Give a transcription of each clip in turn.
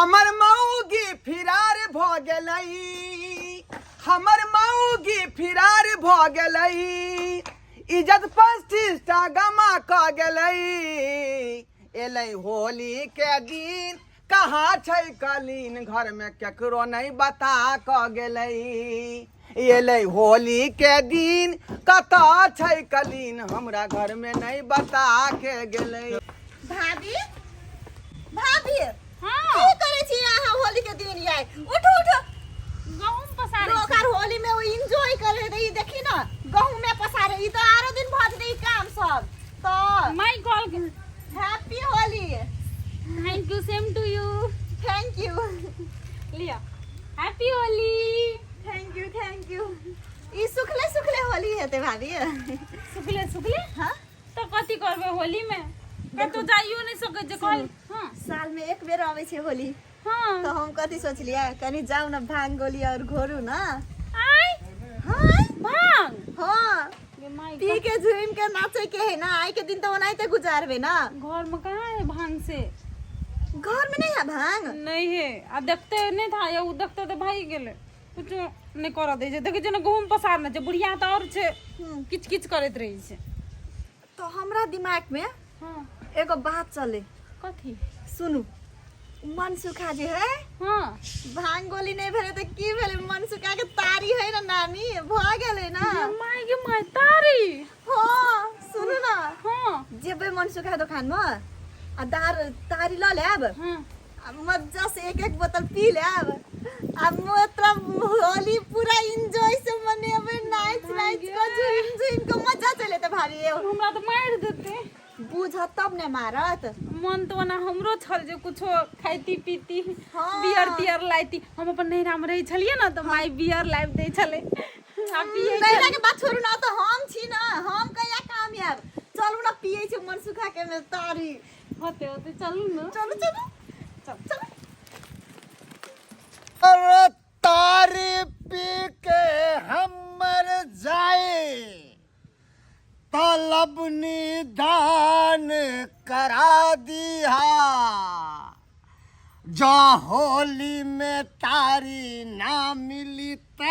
हमर मौगी फिरार भऽ गेलै, हमर मौगी फिरार भऽ गेलै, इज्जत 25 टा गमा कऽ गेलै। एलै होली के दिन, कहाँ छै कलीन, घरमे केकरो नहि बता कऽ गेलै। एलै होली के दिन, कतऽ छै कलीन, हमरा घरमे नहि बता के गेलै। भाभी, भाभी। हाँ। की करै छी अहाँ होली के दिन यार? उठू, उठू। गहूम पसारै लोक छी। आर होली में ओ एंजॉय करे रहे, ई देखी ना गहूम में पसारे। ई तो आरो दिन भऽ जेतै ई काम सब तो। My call. Happy Holi. Thank you, same to you. Thank you. लिअ, happy Holi. Thank you, thank you. ई सुखले सुखले होली हेतै भाभी। सुखले सुखले? हाँ। तऽ कथी करबै होली में? कतौ जाइयो नहि सकै छै कल। हाँ। साल में एक बेर आबै छै होली। हाँ। तो हम कथी सोचलियै, कनी जाउ ने भांग गोली और घोरू ना। आय? हाँ। भांग? हाँ। गे माई। पी के झूम के नाचे के है ना। आइ के दिन तो ओनाहिते गुजारबे ना। घर में कहाँ है भांग से? घर में नहीं है भांग? नहीं है। आ देखते नहीं था या उ देखते तऽ भागि गेलै। कुछो नहि करऽ दै छै। देखै छै ने, गहूम पसारने छै। बुढ़िया तऽ आओर छै, किच किच करैत रहै छै। तो हमरा दिमाग में एगो बात चले। कथी? सुनू, मन सुखा जे है, भांग गोली नहीं भेलै तऽ की भेलै? मन सुखा के तारी है ना नानी, भऽ गेलै ना। My गे my, तारी? हाँ, सुनू ना। जेबै मन सुखा दोकान में आ दार तारी लऽ लेब आ मजा से एक एक बोतल पी लेब आ मतलब होली पूरा एंजॉय से मनेबै, नाच नाच के, झूम झूम के मजा चले तऽ भाभी। हमरा तऽ मारि देतै। बुझत तब ने मारत। मन तऽ ओना हमरो छल जे कुछो खाइती पीती, बियर तियर लाइती। हम अपन नैहरामे रहै छलियै ने तऽ माय बियर लाबि दै छलै आ पियै नैहरा छलियै। के बात छोड़ू ना, तो हम छी ना, हम कहिया कामयाब। चलू ना, पियै छी मन सुखा के में तारी। होते होते, चलू ने। चलू, चलू, चलू। अरे तारी पी के हमर जाए तलब निदान करा दिया, जो होली में तारी ना मिली त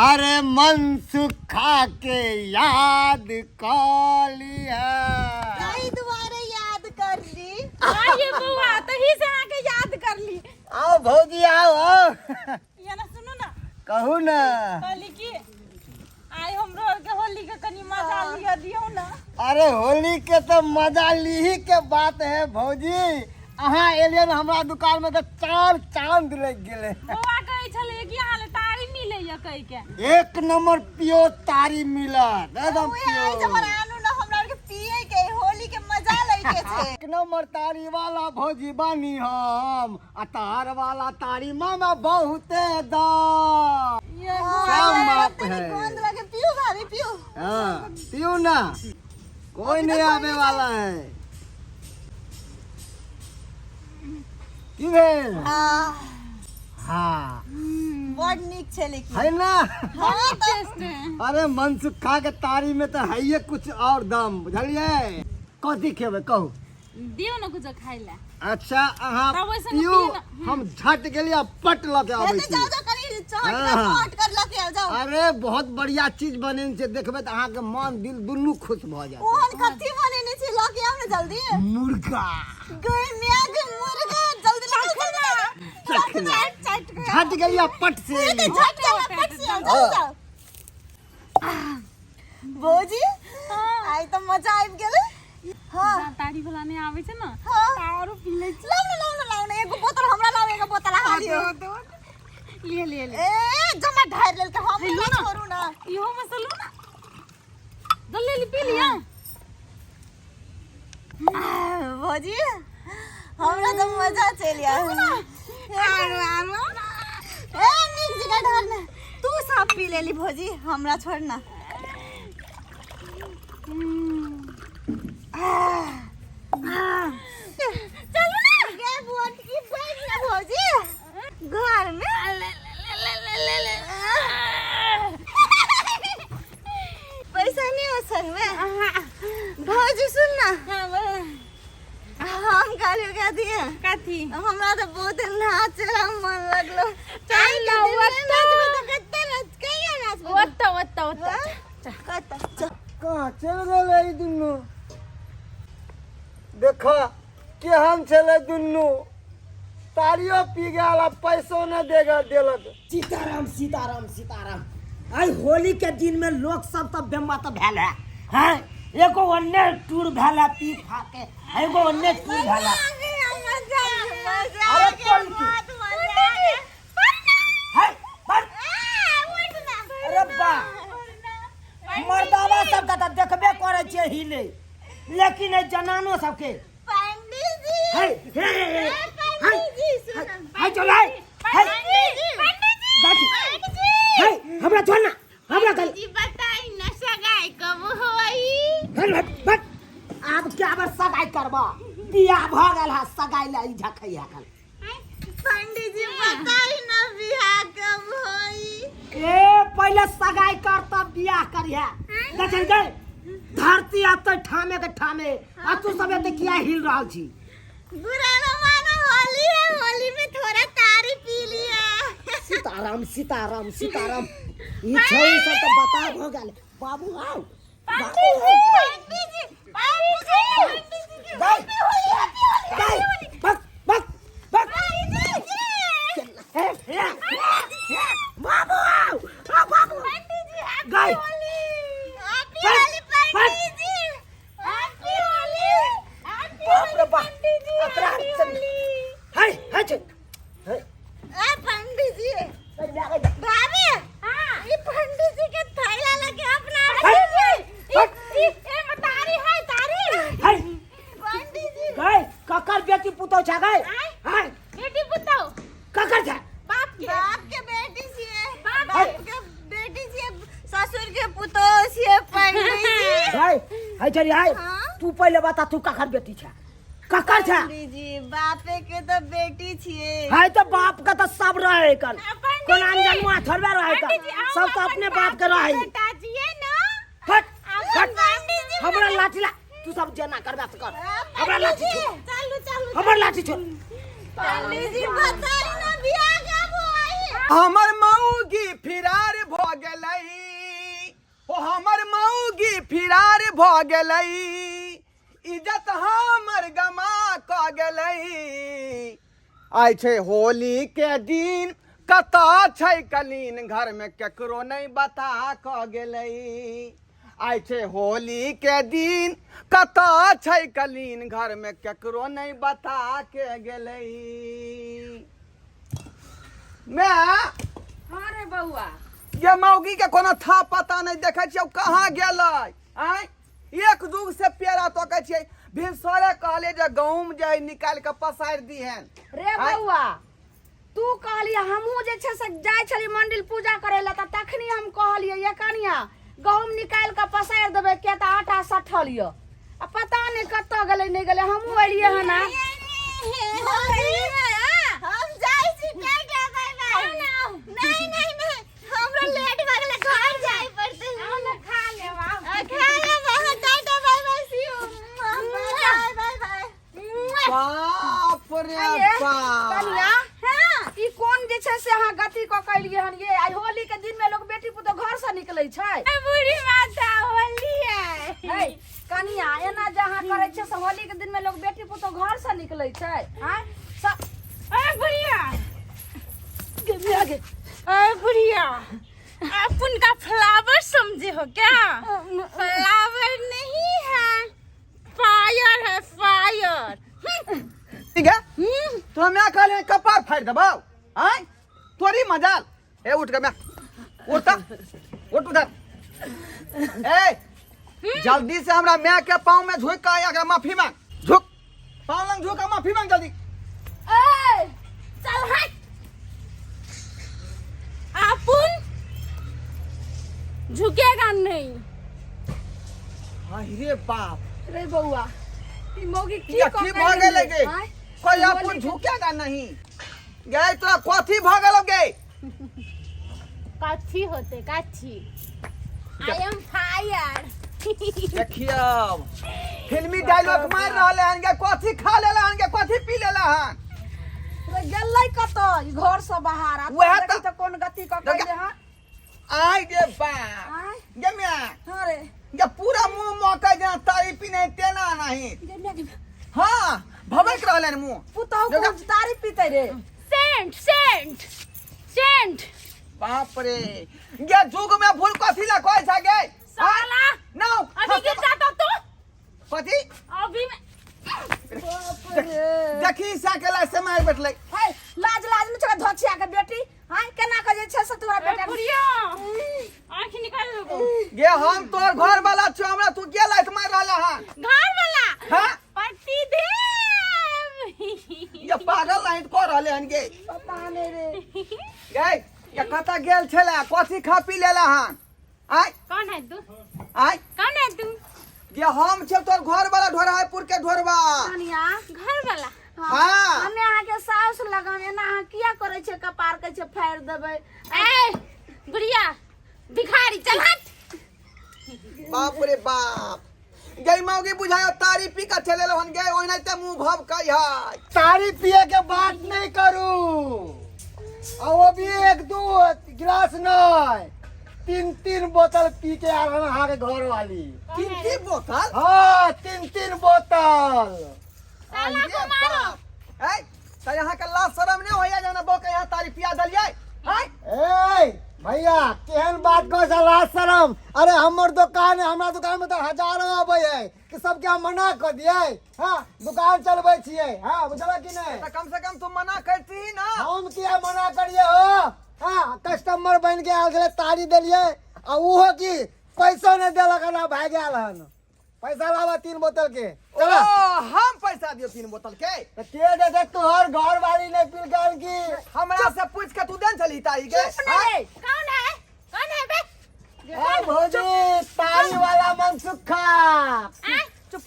अरे मन सुखा के याद कलिया। ताहि दुआरे याद करली। आइए बौआ, तही से अहाँके याद करली। आओ भौजी, आओ आओ। ये ना, सुनू ना। कहू ना। कहली कि आइ हमरो आरके होली के कनी मजा लिअ दियौ ना। अरे होली के तो मजा लीही के बात है भौजी। अहाँ एलियन हमरा दुकान में तो चार चांद लग गेले। बौआ कहै छलै कि अहाँ ले तारी मिलैया कहि के। एक नंबर पियो तारी मिलत, एकदम उहे आइ पियो। जबर आनू ना, हमरा आरके पिए के, होली के मजा लै के छै। एक नंबर तारी वाला भौजी बानी हम, आ तार वाला तारी मामा बहुते दाम। सब माप है। गोंद लगे। पियो भाभी, पियो। हाँ, पियो ना, कोई नहीं आने वाला है। की भेल? हाँ। बड़ नीक छै लेकिन। है ना? हाँ तऽ। अरे मन सुखा के तारी में तो है कुछ और दम, बुझलिए? कथी खेबै, कहू। दियौ ने कुछो खाइ लए। अच्छा, अहाँ तब ओहि संगे पियू। पियू ना। हम झट गेलिए आ पट लऽ के आबै हेतै, छी। जाओ जाओ, कनी चहट कर, पट कर लके आउ, जाओ। अरे बहुत बढ़िया चीज बनेने छै, देखबै तऽ अहाँके मन दिल दुनू खुश भऽ जायत। ओहन कथी बनेने छी? लके आउ ने जल्दी। मुर्गा। गई मियाँ के मुर्गा, जल्दी लके आउ, जल्दी। चखना। चट चट। झट गेलिए पट से। हेतै, झट जाओ, पट से आउ, जल्दी जाओ। भौजी, आइ तऽ मजा आबि गेलै। हाँ। तारी वाला नहि आबै छै ने। हाँ। तऽ आरो पी लै छी। लाउ ने, लाउ ने, लाउ ने। एगो बोतल हमरा लाउ, एगो बोतल अहाँ लियौ। लिए लिए लिए। ए जमा ढारि लेलकै, हम हेलो ना ना। छोड़ू ना। इहो में से लू ना, जल्दी जल्दी पी लिया। भौजी, हमरा तऽ मजा चलि आयल। आरो आरो। ए नीक जगह ढार ने। तू सब पी लेली भौजी, हमरा छोड़ ना। चलू ना गे बोट की बैठ ना भौजी घर में। पैसा नहीं हो संग में? भौजी, सुन ना, हम कहलियो क्या कथी है? कथी हमरा तऽ बहुत नाचे ला मन लगलो। चल ना, ओतऽ। नाचबो तऽ कते नाच, कहिया नाचबो? ओतऽ ओतऽ ओतऽ। कतऽ? चल। कहाँ चलि गेलै ई दुनू? देख केहन छलै दुनू, तारियो पी गेल आ पैसो नहि देगा देलक। सीताराम सीताराम सीताराम। आइ होली के दिन में लोग सब तऽ बेमत भेल है, हैं? एगो ओन्ने टूर भेल है पी खा के, एगो ओन्ने टूर भेल है। मजा मजा अरे के तोरी के। बहुत मजा आ गया। है, बड़। अरे बा, मर्दावा सबके तऽ देखबे करै छियै हिले, लेकिन एहि जनानो सबके पंडित जी, है हे हे हे है पंडित जी सुन। है चल है है गाछी है, हमरा छोड़ ना, हमरा गल जी बताई न सगाई कब होई? हट हट हट। आब क्या बार सगाई करबा? बियाह भ गेल है, सगाई ला ई झखै है कल। पंडित जी बताई ना बियाह कब होई? ए पहले सगाई कर तब बियाह करिहे। देखन गए धरती आते ठामे के ठामे, आ तू सब एते किया हिल रहल छी? बुरा न मानो, होली है, होली में थोड़ा तारी पी लिया। सीताराम सीताराम सीताराम। ई छै सब तऽ बता भ गेल। बाबू आओ, बाबू आओ। पंडित जी, पंडित जी, पंडित जी, गए गए, बक बक बक। हे, हे, हे, बाबू आओ, आओ बाबू। गए हैप्पी होली पंडित जी, हैप्पी होली। बाप रे बाप, एकरा है है छै है। ए पंडित जी, गए, गए। भाभी, ये पंडित जी के थैला लगे अपना। हट, हट। ए तारी है तारी। है पंडित जी। गए, ककर बेटी पुतौ छै गए? हाय। बेटी पुतौ। ककर छै? बाप के। बाप के बेटी छिए, बाप बाप के बेटी छिए, ससुर के पुतोह छिए पंडित जी। गए है चली हाय। हाँ? तू पहिले बता, तू ककर बेटी छै, ककर छै? पंडित जी, बापे के तो बेटी छिए। है तो बाप का तो सब रहे कर, पंडित कोना जी। अनजनुआ थोड़बे रहे कर। पंडित जी, अहूँ सब तो अपन अपने बाप के रहे। बेटा जिए ना। हट अपन हट। पंडित जी, हमरा लाठी ला, तू सब जेना करबा से कर, हमरा लाठी छोड़। चलू चलू। हमर लाठी छोड़। पंडित जी बताई ना बियाह कब होई? हमर मौगी फिरार भ गेलै, ओ हमर मौगी फिरार भ गेलै, इज्जत हमर गमा क गेलै। आइ छै होली के दिन, कतऽ छै कलीन, घर में केकरो नहि बता क गेलै। आइ छै होली के दिन, कतऽ छै कलीन, घर में केकरो नहि बता के गेलै। माय। हाँ रे बौआ। ये मौगी के कोनो था पता नहि, देखै छियै कहाँ गेलै? आँय, एक जुग से पेड़ा तोकै छियै, भिनसरे कहलियै जे गहूँम जे है निकालि कऽ पसारि दिहन। रे बौआ, तू कहलियै, हमहूँ जे छै से जाइ छलियै मंदिर पूजा करै लए, तऽ तखनी हम कहलियै ये कनिया गहूँम निकालि कऽ पसारि देबै, किया तऽ आटा सठल यऽ। आ पता नहि कतऽ गेलै नहि गेलै। हमहूँ एलियै हन आ। हम जाइ छी, टाटा बाय बाय। नहीं नहीं नहीं, हमरा लेट भऽ गेलै, घर जाय पड़तै। आओ ना खा लेब, आओ। आ, खा लेब अहाँ। Tata bye bye, see you, bye bye bye. बाप रे आइये, बाप। कनिया, ई कोन जे छै से अहाँ गति कऽ के एलियै हन ये? आइ होली के दिन में लोग बेटी पुतोह घर से निकलै छै? ए बूढ़ी माता, होली है। है कनिया, एना जे अहाँ करै छियै से होली के दिन में लोग बेटी पुतोह घर से निकलै छै? आँय सब। ए बुढ़िया। गे, गे, गे। ए बुढ़िया, आप उनका फ्लावर समझे हो क्या? फ्लावर नहीं है, फायर है, फायर। ठीक है, तो हमरा कहले कपार फाड़ि देबौ। आँय तोरी मजाल। ए उठ के मैं, उठ त, उठ उधर। ए जल्दी से हमरा माय के पाँव में झुक के एकरा माफी मांग। झुक, पाँव लंग झुक के माफी मांग जल्दी। ए चल हट। आपुन झुकेगा नहीं। अरे बाप रे बौआ, ई मौगी की की कऽ की के भऽ गेलै एलियै? गे? आँय? कोई अपन झुकेगा नहीं गे। तोरा कथी भऽ गेलौ गे? कथी होते कथी? I am fire. देखियौ फिल्मी डायलॉग मार रहल हन गे, कथी खा लेला हन गे, कथी पी लेला हन? रे गेलै कतऽ ई घर से बाहर आ वएह देखी तऽ- तऽ कोन गति कऽ देखी- कैले हन। आइ गे बाप आँय? गे म्या हाँ रे गे पूरा मुंह मौका जेना तारी पीने तेना नहीं। गे म्या, गे म्या। हाँ, भबक रहल हन मुंह। पुतहु देखा। को तारी पीते रे। सेंट सेंट सेंट। बाप रे, गे जुग में भूल कथी ला कहै छ गे? साला। ना अभी गिर जाता तू। कथी? अभी मैं देखी साकेला से मार बैठलै। है लाज लाज में छका धोछिया के बेटी हां, केना के जे छै से तोरा बेटा के- बुढ़िया आँख निकाल देबो। गे हम तोर घर वाला छौ, हमरा तू के लात मार रहल हन? घर वाला। हाँ? पति देव। ये पागल नहीं कर रहले हन गे। पता नहीं रे। गे ये कतऽ गेल छला, कथी खा पी लेला हन? आय। कौन है तू? आय। कौन है तू? गे हम छे तोर घर वाला, ढोरापुर के ढोरबा। कनिया। घर वाला? हाँ। हमे अहाँ के साउस लगन, एना अहाँ किया करै छै? कपार कहै छै फाड़ि देबै। ए बुढ़िया भिखारी, चल हट। बाप रे बाप, गई मौगी बुझायो तारी पी के चले हन गे, ओनाहिते मुंह भव कई है। तारी पिए के बात नहीं करू, आ वो भी एक दू गिलास नहीं, तीन तीन बोतल पी के आयल हन अहाँ के घर वाली। तीन तीन बोतल? हाँ, तीन तीन बोतल। साला को मारो। ए त यहाँ के लाज शरम नहीं होया जना बो के यहाँ तारी पिया दलियै? हैं? ए भैया, केहन बात कह छै लाज शरम? अरे हमर दुकान है, हमरा दुकान में तऽ हजारों अबै है कि सबके हम मना कऽ दियै? हाँ, दुकान चलबै छियै। हाँ, बुझल कि नहि? त कम से कम तू मना करती ना। हम किया मना करियै हो? हाँ, कस्टमर बनि के आयल छलै, तारी देलियै आ ओहो की पैसो नहि देलक हन आ भागि गेल हन। पैसा लाबा तीन बोतल के। ओ चला। हम पैसा दियो तीन बोतल के? तऽ के देतै? तोहर घर वाली नहि पिलकन की? हमरा से पूछ के तू देन छली तारी के? चुप ने रे। कौन है, कौन है बे? ए भौजी, तारी वाला मनसुखा।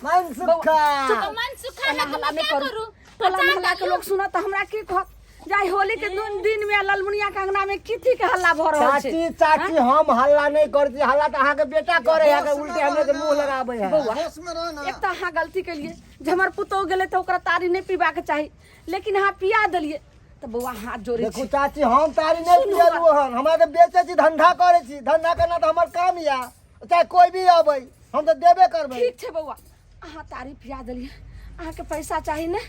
मनसुखा। तो मन सुखा एना में हल्ला तुम नहि क्या करू। करू? टोला मोहल्ला के लोग सुनत तऽ हमरा की कहत? जाय होली के दिन में ललमुनिया के अंगना में कथी के हल्ला भऽ रहल छै? चाची, चाची, हम हल्ला नहीं करती, हल्ला तऽ अहाँके बेटा करे है, उल्टे हमरे के मुंह लगाबै है। बौआ, होश में रह ना। एक तऽ अहाँ गलती केलिए जे हमर पुतोह गेलै तऽ ओकरा तारी नहि पीबाक चाही, लेकिन अहाँ पिया देलिए तऽ बौआ हाथ जोड़ै देखू छी। चाची, हम तारी नहीं सुनू। पियलू हन, हमरा तऽ बेचै छी, धंधा करै छी, धंधा करना तऽ हमर काम या, चाहे कोई भी अबै हम तऽ देबे करबै। ठीक छै बौआ, अहाँ तारी पिया देलिए, अहाँके पैसा चाही ने,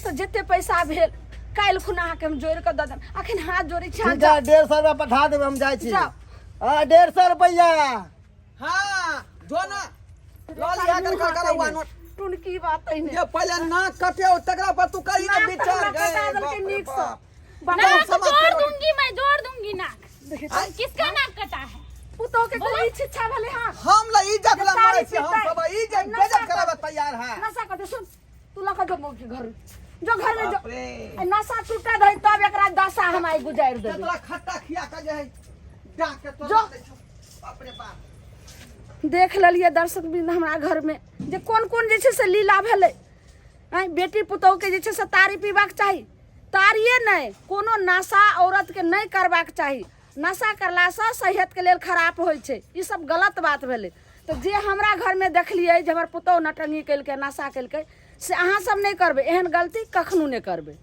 तऽ जते पैसा भेल काल्हि खुना अहाँके हम जोड़ि कऽ दऽ देब। अखन हाथ जोड़ै छी, अहाँ ठीक है, 150 रुपया पठा देबै, हम जाइ छी। जाउ। हाँ, 150 रुपया। हाँ, जो ना लऽ लिहा कर कर कर हुआ नोट। टुनकी बात है ने। ये पहले नाक कटे तकरा पर तू करी ना नाक तऽ विचार। हमरा कटा गए देलकै बाप रे नीकसँ। बाप। नाक समाप्त जोड़ करो। दूंगी मैं, जोड़ दूंगी नाक। आय। किसका नाक कटा है? पुतोह के कोई शिक्षा भेलै हँ? हम ला इज्जत ला तारी मरै छी हम पीतै। सब, इज्जत नशा बेइज्जत कर- कराबे तैयार है। नशा करते। सुन, तू लऽ कऽ जो मौकी घर में, जो घर में जो। बाप रे। आ नशा टूटा दही तब एकरा दशा हम आइ गुजारि देबै। तोरा खट्टा खिया के जे है डाक के तोरा जो। दै छौ। बाप रे बाप। देख लेलियै दर्शक बिंद, हमरा घरमे जे कोन कोन जे छै से लीला भेलै। आँय, बेटी पुतोहके जे छै से तारी पीबाक चाही? तारिए नहि, कोनो नशा औरतके नहि करबाक चाही। नशा करलासँ सेहतके लेल खराब होइ छै। ई सब गलत बात भेलै। तऽ जे हमरा घरमे देखलियै जे हमर पुतोहु नटंगी केलकै, नशा केलकै, से अहाँ सब नहि करबै। एहन गलती कखनो नहि करबै।